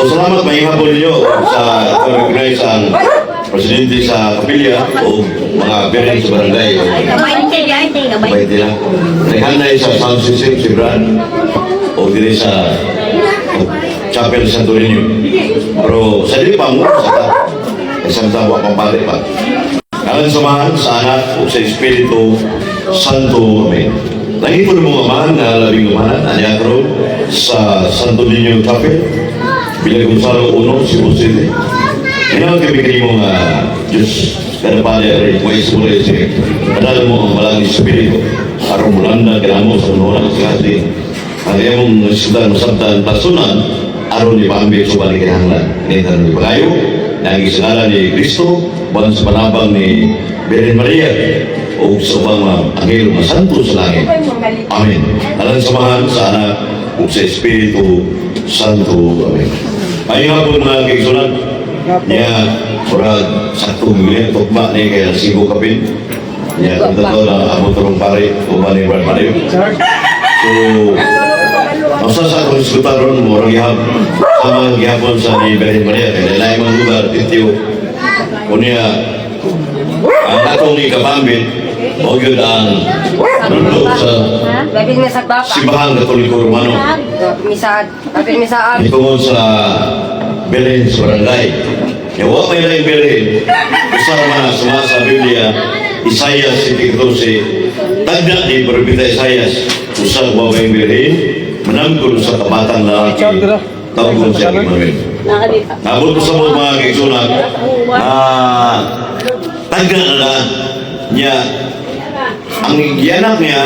So salamat, may hapon ninyo sa recognize ang presidente sa kapilya o mga parents sa barangay o Bainte lang. Naghanay sa sound system si Brad o diri sa Chapel Santo Niño. Pero sa dili pa mo sa isang tawa pambalik pa. Alang sa Amahan, sa Anak, o sa Espiritu Santo. Amen. Langit mo Amahan nga labing umanan, anya karon sa Santo Niño Chapel, Villa Gonzalo 1, Cebu City. Hinaot kami kanimo nga Diyos, kada pali ay may sumuli si padala mo ang Balaang Espiritu aron mulanda kanamo sa unuhan sa kasi ang iyong nasugdan masabtan pasunan aron ipaambit sa balik kinahanglan. Ini tanong pagayo nang sa ngalan ni Kristo buwan sa panabang ni Birhen Maria o sa ubang mga anghel mga santo sa langit. Amen. Alang sa Amahan, sa Anak, ug sa Espiritu Santo. Amen. Ay hapon, mga kaigsunan. Niya, murag sakto guli, tukma ni kaya sigo kapin. Niya, kung totoo lang, amo turong pare, uban ni Brad Mario. So, ang sa akong isgutan ron, murag gihap, sama gihapon sa ni Birhen Maria, kaya lain mga lugar, tityo. Unya, ang atong ikapambit, mao gyud ang nundo sa Gabi mi sa bapa. Simbahang Katoliko Romano. Misa, gabi mi sa Itungod sa Belen sa barangay. Kaya wa may laing Belen, usa man ang suma sa Biblia, Isaiah 7:14, tagna ni Propeta Isaias, usa wa may Belen, manangkol sa kabatang lalaki, tawgon siya Emmanuel. Nabot ko sa mga kaigsunan, tagna na na niya, ang gianak niya,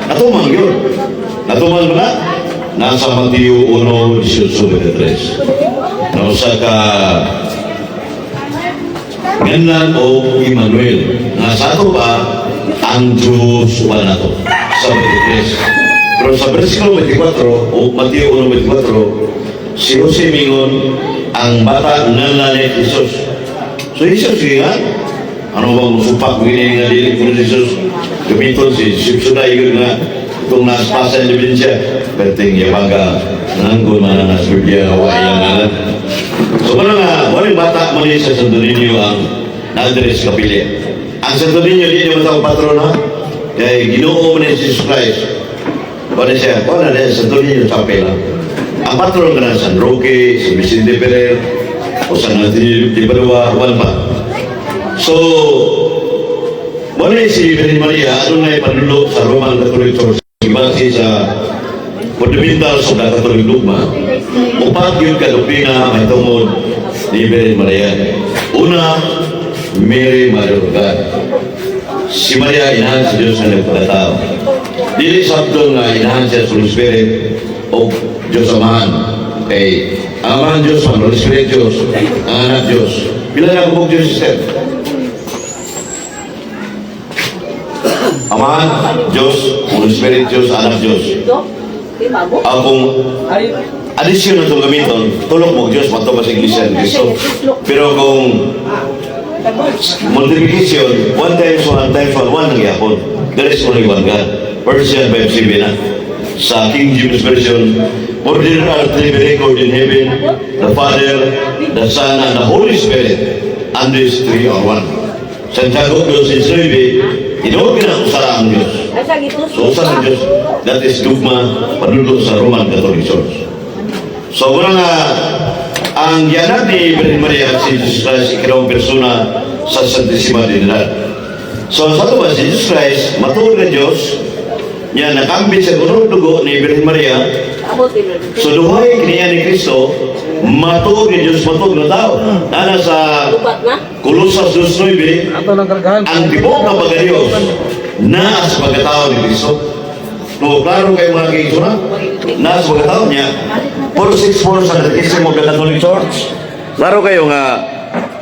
natuman yun. Natuman ba na? Nasa Mateo 1:18-23. Nausa ka ngalan o Emmanuel. Nga sa ato pa, ang Diyos uban nato. Sa 23. Pero sa versikulo 24, o Mateo 1:24, si Jose mingon, ang bata ngalan ni Jesus. So Jesus nga, ano ba musupak gini nga dili ko ni Jesus? Gamiton si Sipsuday yun nga itong naspasa ni ebidensya. Perting yabaga, nanganggon man na sa Biblia wa iyang ngalan. So wala nga, wala bata mo ni sa Santo Niño ang Andres Kapilya. Ang Santo Niño di naman tao patron ha. Kay Ginoo mo ni Jesus Christ. Wala siya, wala na Santo Niño Chapel. Ang patron ka na San Roque, San Vicente Ferrer, o San Antonio de Padua, wala pa. So, wala si Virgin Maria, ano na ipanulo sa Roman Catholic Church, base sa fundamentals of the Catholic dogma, upat yun ka doktrina may tungod ni Virgin Maria. Una, Mary, Mother of God. Si Maria, inahan sa Diyos na nagpakatao. Dili sabton nga inahan siya sa Holy Spirit o Diyos Amahan. Kay ang Amahan Diyos, ang Holy Spirit Diyos, ang Anak Diyos. Pila na kabuk Diyos, sister? Amahan, Diyos, Holy Spirit Diyos, Anak Diyos. Akong addition na itong gamiton, tulok mo Diyos, mato pa sa Iglesia ni Cristo. Pero kung multiplication, 1 times 1 times 1, 1 ang yapon. There is only one God. First John 5:7 na. Sa King James Version, "For there are three record in heaven, the Father, the Son, and the Holy Spirit, and these three are one." Santiago 2:19, tinuod na usa ra ang Diyos. So, usa ang Diyos, that is dogma, panulo sa Roman Catholic Church. So, muna nga, ang gianak ni Virgin Maria si Jesus Christ, ikalawang persona sa Santissima Trinidad. So, sa ato ba, si Jesus Christ, matuod nga Diyos, niya nakambi sa gunong dugo ni Virgin Maria, so duhay kiniya ni Kristo, matuod nga Diyos, matuod nga tao. Nana sa Colosas 2:9, Ato ng kargahan. Ang tibuok nga pagka-Diyos naa sa pagkatao ni Kristo. No, klaro kayo, mga kaigsunan, naa sa pagkatao niya. 464 sa Catechism of the Catholic Church. Klaro kayo nga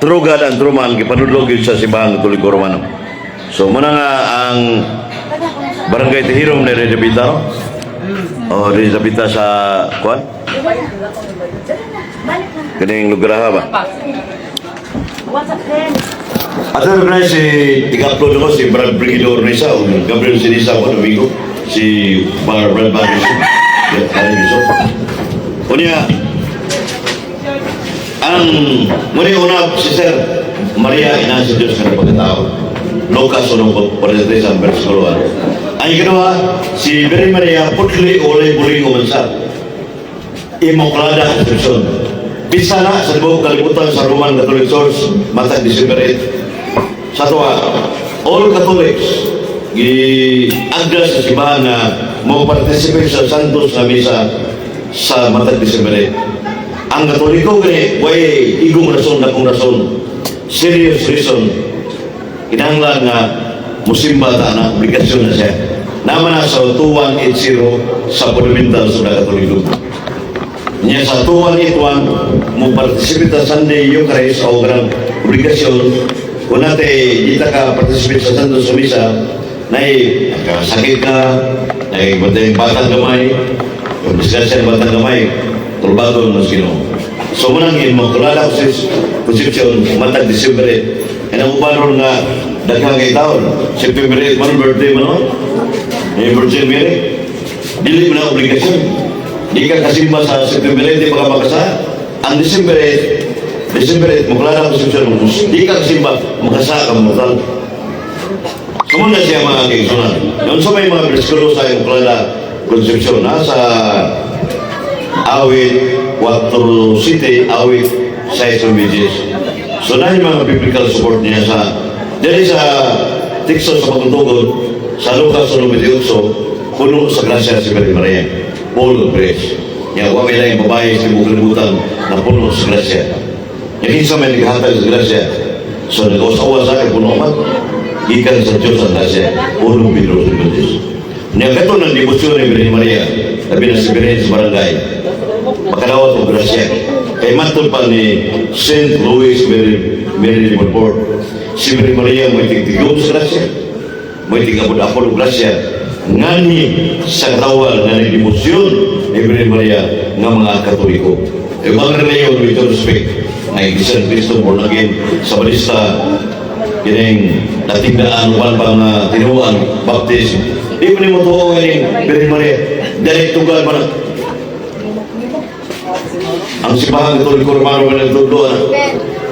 true God and true man gipanudlo gyud sa Simbahang Katoliko Romano. So muna nga ang Barangay Tehirom ni Redabita, no? O Redabita sa kuan? Kaning lugar ba? At ano na si tiga-upload ako si Brad Brigido Ornesa o Gabriel Sinisa ko Domingo si Bar Brad Barriso. Unya Ang muni una si Sir Maria, ina sa Diyos nga pagkatao. Lucas 1:43 ang versikulo 1. Ang ikaduha, si Birhen Maria putli, walay buling o mansa. Immaculada Concepcion. Pista na sa tibuok kalibutan sa Roman Catholic Church matag December 8. Sa tuwa, all Catholics gi-agda sa simbahan na mo participate sa Santos na misa sa matag December 8. Ang Katoliko gani way igong rason, dakong rason, serious reason, kinahanglan nga musimba ta na, obligasyon na siya. Naman na sa 2180 sa fundamentals of the Catholic Dogma. Niya sa 2181 mo participate sa Sunday Eucharist o kanang obligasyon. Kung nate di ta ka participate sa Santos sa Misa, nay sakit ka, nay batay batang gamay, kung disgrasya ng batang gamay, turbagon mas Ginoo. So munang Immaculada Conception matag December 8. Kaya ang uban ron nga daghang kay taon, September 8 man birthday mo, no? Ni Virgin Mary. Dili mo na obligasyon. Di ka kasimba sa September 8, di pa ka makasa. Ang December 8, December 8, Immaculada Conception, di ka kasimba, makasa ka mortal. Kumo na siya, mga kaigsunan. Yung sa may mga bersikulo sa Immaculada Conception, nasa Awit 4 City, Awit 6 Images. So na yung mga biblical support niya sa dali sa teksto sa pagtugod sa Lucas 1:28, puno sa grasya si Mary Maria, full of grace. Nga wa may laing babae sa buong kalibutan na puno sa grasya. Yang kinsa may naghatag sa grasya? So nag-usawa sa akin, puno man. Gikan sa Diyos ang grasya, 1 Pedro 5:10. Nya kato ng debosyon ni Birhen Maria, labi na si Birhen sa barangay, makadawat og grasya. Kay matod pa ni Saint Louis Mary, Mary de Montfort, si Mary Maria mo'y tigtigom sa grasya, mo'y tigabot-apol og grasya, ngani sa katawan nga nagdebosyon ni Birhen Maria nga mga Katoliko. Yung mga reliyon, with all respect, nga Iglesia ni Cristo, born again, sa Balista, kining natingdaan uban pa nga tinuan Baptist, di pa nimo tuo kining Birhen Maria, dali tunggal man na. Ang Simbahan Katoliko Romano man nagtudlo na.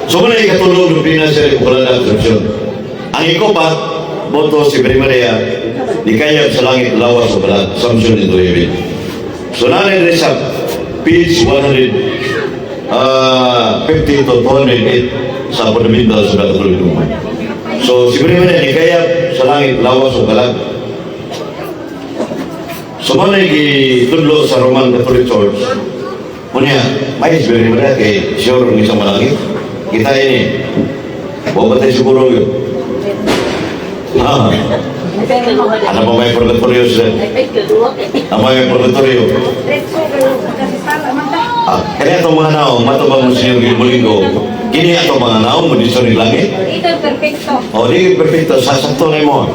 So man ay ikatulong ng Pinas sa Immaculada Concepcion. Ang ikapat, boto si Birhen Maria, nikayab sa langit lawas sa balat, Assumption into heaven. So nanay rin sa page 150 to 208 sa fundamentals of the Catholic Dogma. So si Birhen Maria nikayab sa langit lawas sa balat. So mo na gitudlo sa Roman Catholic Church. Munya, may Birhen Maria kay sure ng isang malangit. Kita ini. Wa ba tayo siguro yun? Ah, ano ba may purgatorio sir? Ano ba may purgatorio? Ah, kaya itong mga naong, matubang mo Senyor Gilbolingo, kini atong mga naong mo dito ni langit. Ito perfecto. O, di perfecto, sasakto na mo.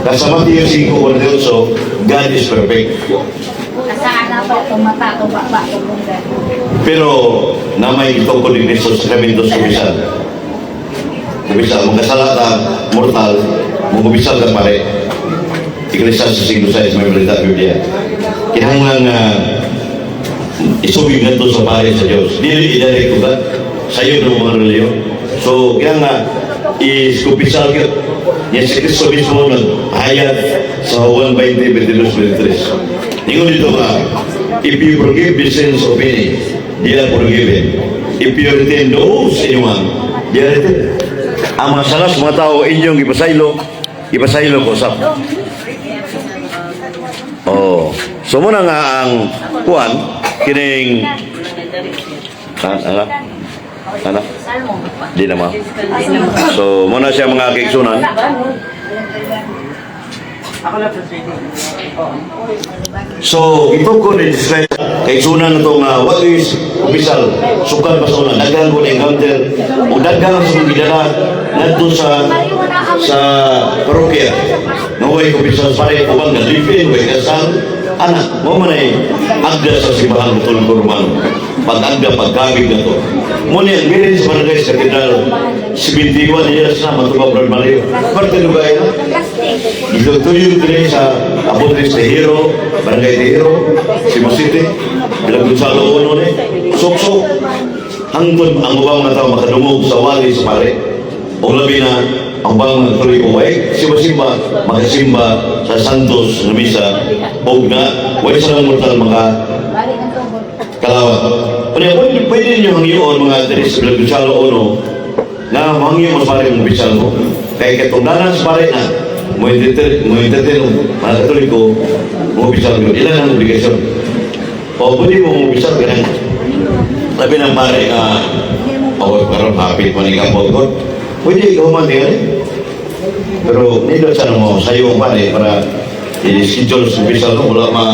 Kasi sa Matthew 5:48, God is perfect. Kasaan na to, tumata, tumaba, tumunda. Pero, namay itungkol ni Cristo sa sakramento sa kumpisal. Kumpisal, magkasala ta, mortal, mangkumpisal ka pare. Iglesia sa siglo 6, may balita Biblia. Kinahanglan nga isubig ngadto sa pare sa Diyos. Dili i-direct to God. Sayo ng mga reliyon. So, kaya nga, iskumpisal gyud. Yan si Cristo mismo naghayag sa Juan 20, 22, 23. Ingon dito nga, "If you forgive the sins of any, they are forgiven. If you retain those anyone, they are retained." Ang mga sala sa mga tao, inyong ipasaylo, ipasaylo ko sa. Oh. So muna nga ang kuan kining ah, ano? Ano? Di naman. So muna siya, mga kaigsunan. Ako lang sa trading. So, ito ko ni describe kaigsunan na ito nga what is kumpisal, sukad pa sa una, daghan ko na encounter o daghan sa mga gidala ngadto sa parokya nga way kumpisal pare, uban nga live-in, way kasal anak mo man ay agda sa Simbahan Katoliko Romano, pag-agda, pagkabig na to mo niya Birhen sa barangay sa Katedral, 71 years na matubang Brad Mario parte lugar na. Itutuyo din sa Apotres Tejero, Barangay Tejero, Cebu City, Bilang Gonzalo Uno ni, Sok-sok. Hangtod ang ubang mga tao makadungog sa wali sa pare. O labi na ang ubang mga Katoliko way simba-simba makasimba sa Santos nga misa og na way sa mortal maka Balik ang tubod. kalawat. Kaya pwede ninyo hangyoon, mga diri sa Gonzalo Ono, na hangyo mo sa pare mong bisal mo. Kaya katungdanan sa pare na mo entertain mga Katoliko mo bisal mo. Ilan ang obligasyon? O pwede mo mo bisal ka ng labi ng pare na o karon happy pa ni kapot ko. Pwede ikaw man din eh. Pero nindot sana mo sayo ang pare para i-schedule sa bisal mo wala ma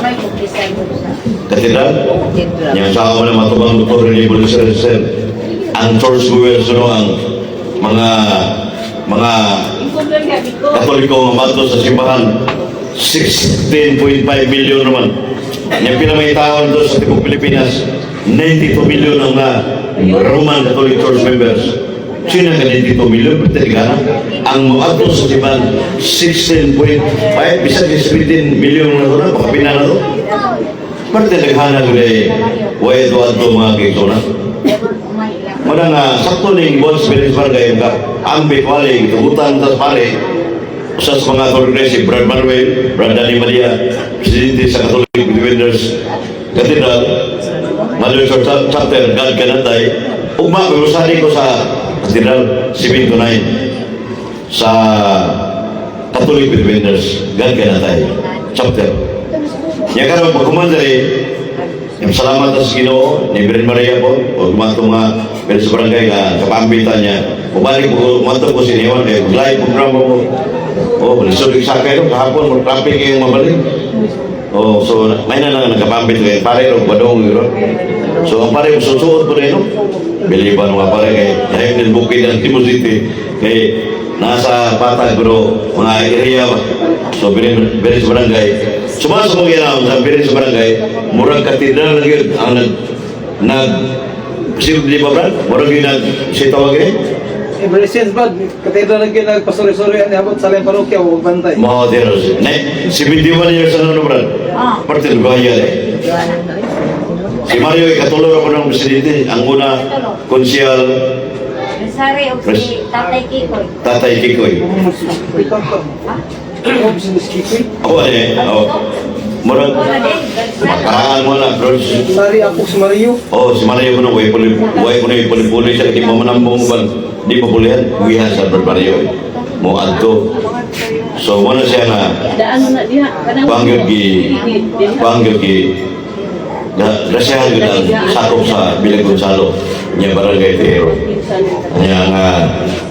May kumpisal mo sa katedral. Yang sa ako na matubang Dr. Rene Bollinger, sir. Ang church goers, no, ang mga Katoliko nga mato sa simbahan, 16.5 million naman. Yang pila may taon doon sa tibok Pilipinas, 92 million ang mga Roman Catholic Church members. Sino ka 92 million? Pwede ka na. Ang moadto sa simbahan, 16.5, bisan 17 million na ito na, baka pina na ito. Parte naghanag rin, way ito adto mga kikona. Muna nga, sakto ning Boss Belis Bargay nga, ambit wali, tugutan tas pare, usa sa mga Catholic si Brad Manuel, Brad Danny Maria, Presidente sa Catholic Defenders Cathedral, Mother Church Chapter, God Kanatay, ugma, mirusali ko sa Cathedral, 7 to 9, sa Catholic Defenders, God Kanatay, Chapter. Nya karon pagkumandari, yung salamat sa Ginoo ni Birhen Maria po, o gumato nga pero sa barangay nga kapambitan niya. Mubalik po, kumanto po si Niwan, kay live program po. Oh, lisod yung sakay no, kahapon, mo traffic yung mabalik. Oh, so may na lang nagkapambit kay pare ro badong yun. So ang pare susuot po rin no. Biliban mga pare kay dahil din bukid ang Timor City kay nasa patag pero mga area ba. So birin birin sa barangay. Sumasa mong ginawang sa birin sa barangay, murag katedral na yun ang nag nag di ba, Brad? Murag yun nag si tawag eh? Ever since ba, katedral na gyud nagpasuri-suri ang abot sa laing parokya o bantay. Mga tiros. Ne, 71 years na no, Brad. Parte ng bahaya eh. Si Mario, ikatulong ako ng presidente. Ang una, konsyal, Sari o si Tatay Kikoy. Tatay Kikoy. Ikaw ka. Ikaw business Kikoy. Ako eh, oh. Murag, Wala din. makaraan mo na, bro. Sari ako si Mario. Oh, si Mario ko na, way ko na puli-puli siya, di mo manambong ba, di pa pulihan, wihan sa Brad Mario. Mo adto. So, wala siya nga, Daan mo na diha. Kanang pangyod gi, na, grasyahan yun ang sakop sa Villa Gonzalo, niya Barangay Tero. Niya nga,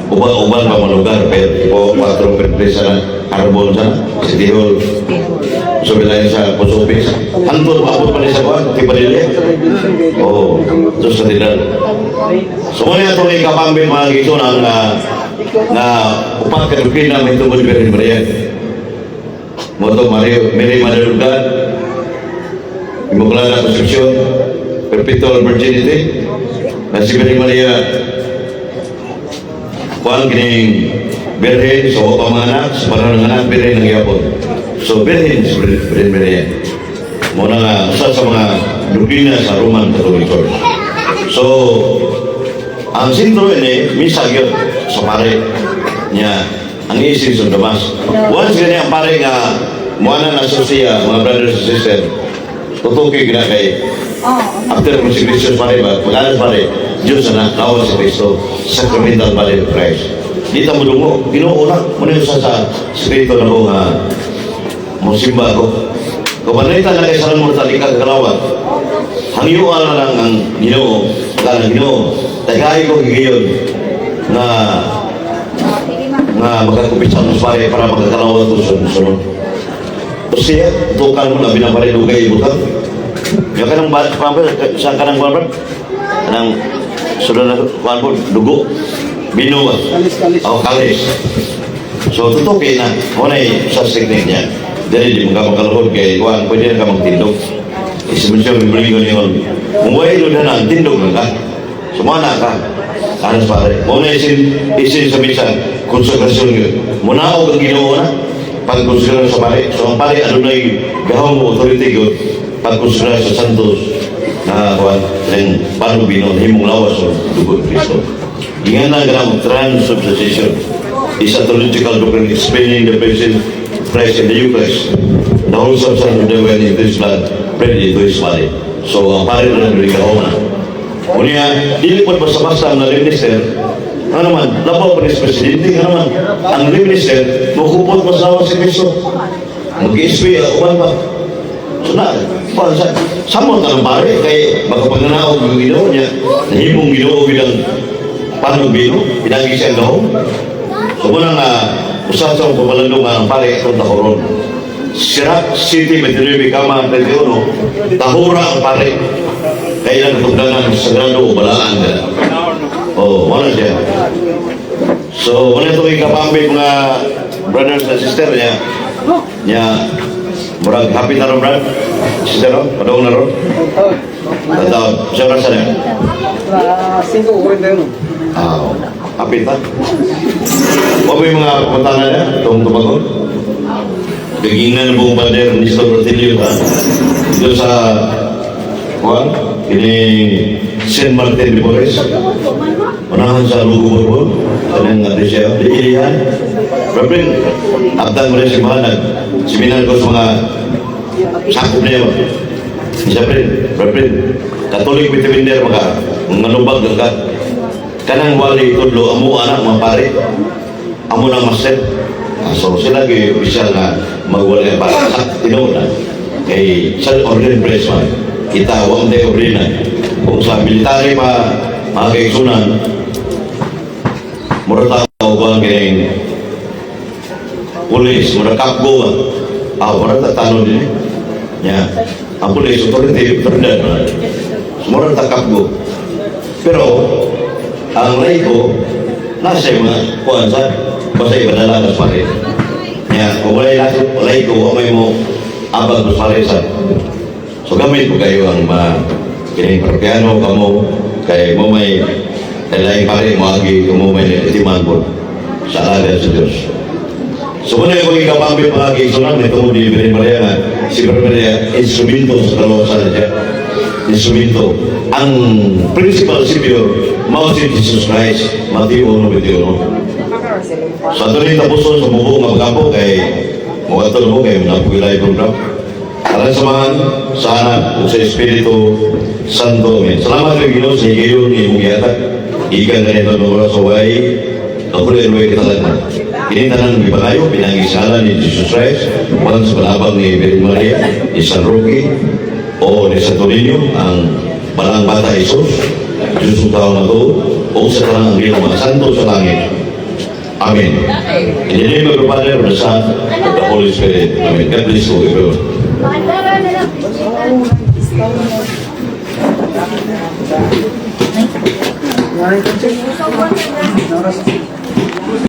uban-uban pa mga lugar, pero po, 4 per sa Carbon sa City Hall. So, bilayan sa post office. Hangtod, maabot pa niya sa kuwan, Tipadilla. Oo, oh, sa Tidal. So, muna ito ni kapambin mga gito na na, na upat ka doktrina may tungkol ni Birhen Maria. Moto Mario, Mary Mother of God, Immaculada Concepcion, Perpetual Virginity, na si Birhen Maria, kuan kining Birhen, so pa mga anak, sa panahon ng anak, Birhen ang yapon. So, Birhen, si Birhen Maria. Muna nga, usa sa mga doktrina sa Roman Catholic Church. So, ang sentro ini, misa gyud sa pare niya, ang essence of the Mass. Once gani ang pare nga muana na sa siya, mga brothers and sisters, tutukoy gina kay after consecration pare ba, pag pare, Diyos na lawas si Kristo, sacramental body of Christ. Di ta mo dungo, Ginoo na, muna yung sa sekreto na ko nga mosimba ko. Kung manita na kay sa mortal ikakalawat, hangyuan na lang ang Ginoo, ang Ginoo. Tagay ko higayon na nga makakumpisan mo pare para makakalawat ko sa sunod. O siya, tukan mo na binabaril kay butang. Yung kanang ba, sa kanang kuwan ba? Kanang sunod na kuwan po, dugo. Bino ba? Kalis, kalis. Oh, kalis. So, tutukin na. Muna sa technique niya. Dili, di mo ka makaluhod kay kuwan, pwede na ka magtindog. Isip mo siya, bibili ko niyon. Kung way na na, tindog na ka. Sumana ka. Anas pare. Muna isin sa misa, konsekrasyon yun. Muna ang Ginoo na, pagkonsekrasyon sa pare. So, ang pare, adunay gahom mo, authority yun, pagkonsekrasyon sa Santos. Na kuan rin pan ug bino himong lawas o dugo ni Kristo. Ingan na ganang transubstantiation is a theological doctrine explaining the presence Christ in the Eucharist. The whole substance of the wine into His blood, bread into His body. So, ang pare na nang na. Unya, dili po basta-basta ang minister. Ano naman, labaw pa ni sa presidente, ano naman, ang minister, mukupot masawa si Kristo. Mag-iswi, uban pa. So na, pa, sa, samot na ng pare, kay makapagnanaog yung Ginoo niya, nahimong Ginoo bilang pan ug bino, pinagi siya ang gahom. So muna nga, usa sa pamalandong nga ang pare itong tahoron. Sirach 7:29 kama 31, tahura ang pare. Kailan katugdanan sa sagrado o balaan ka. Oh, wala siya. So, wala ito ikapambit mga brothers and sister niya. Niya, murag happy na ron, brad. Sister, no? Padong na ron. Oh, Tataw, siya rasa niya. na 5:41. Ah, happy ta. Wa may mga pantana niya, itong tumagon. Gagingan ng buong pader ni Sir Rotilio ta. Dito sa, kuan, kini San Martin de Porres. Unahan sa Lugo Borbon, kanang nga siya, di ilihan. Reverend, abdan mo rin si Mahanag. Seminar ko sa mga sakop niya ba? Siya rin, Reverend, Katolik Bitiminder maka, mga ka. Kanang wali tudlo, amo anak, mga pare, amo ng master. Ah, so sila gyud opisyal na magwali ang pare sa tinuod na. Kay sa ordained priest man, kita wa man tayo ordina. Kung sa military pa, mga kaigsunan, mura tao ba ang kining pulis, mura kapgo ba? Ah, mura ta tanong din eh. Ya. Ang pulis, authority, autoridad. Mura ta kapgo. Pero, ang laiko, nasa yung mga kuhan sa, basta ipadala ka sa pare. Ya, kung wala yung laiko, may mo abag sa pare sa. So gamit ko kayo ang mga kining parokyano kamo kay mo may laing pare mo agi kamo may itiman po sa alagad sa Diyos. So muna yung ikapambit mga kaigsunan, may tungod ni Birhen Maria nga, si Birhen Maria, instrumento sa kaluwasan niya. Instrumento. Ang principal savior, mao si Jesus Christ, Mateo 1:21. Sa ato rin tapuson sa bubo nga pagkampo kay mga mo kay napugilay program. Alang sa Amahan, sa Anak, ug sa Espiritu Santo. Amen. Salamat kay Ginoo sa higayon nga imong gihatag. Gikan ganito ng oras sa way, kapuloy way katalagman. Kini tanan gipangayo pinagi sa ngalan ni Jesus Christ, uban sa panabang ni Virgen Maria, ni San Roque, o ni Santo Niño, ang Balaang Bata Jesus, Diyos ng tao na to, o sa tanang anghel mga santo sa langit. Amen. In the name of the Father, of the Son, of the Holy Spirit. Amen. God bless you, everyone. Mandara na lang. Oras.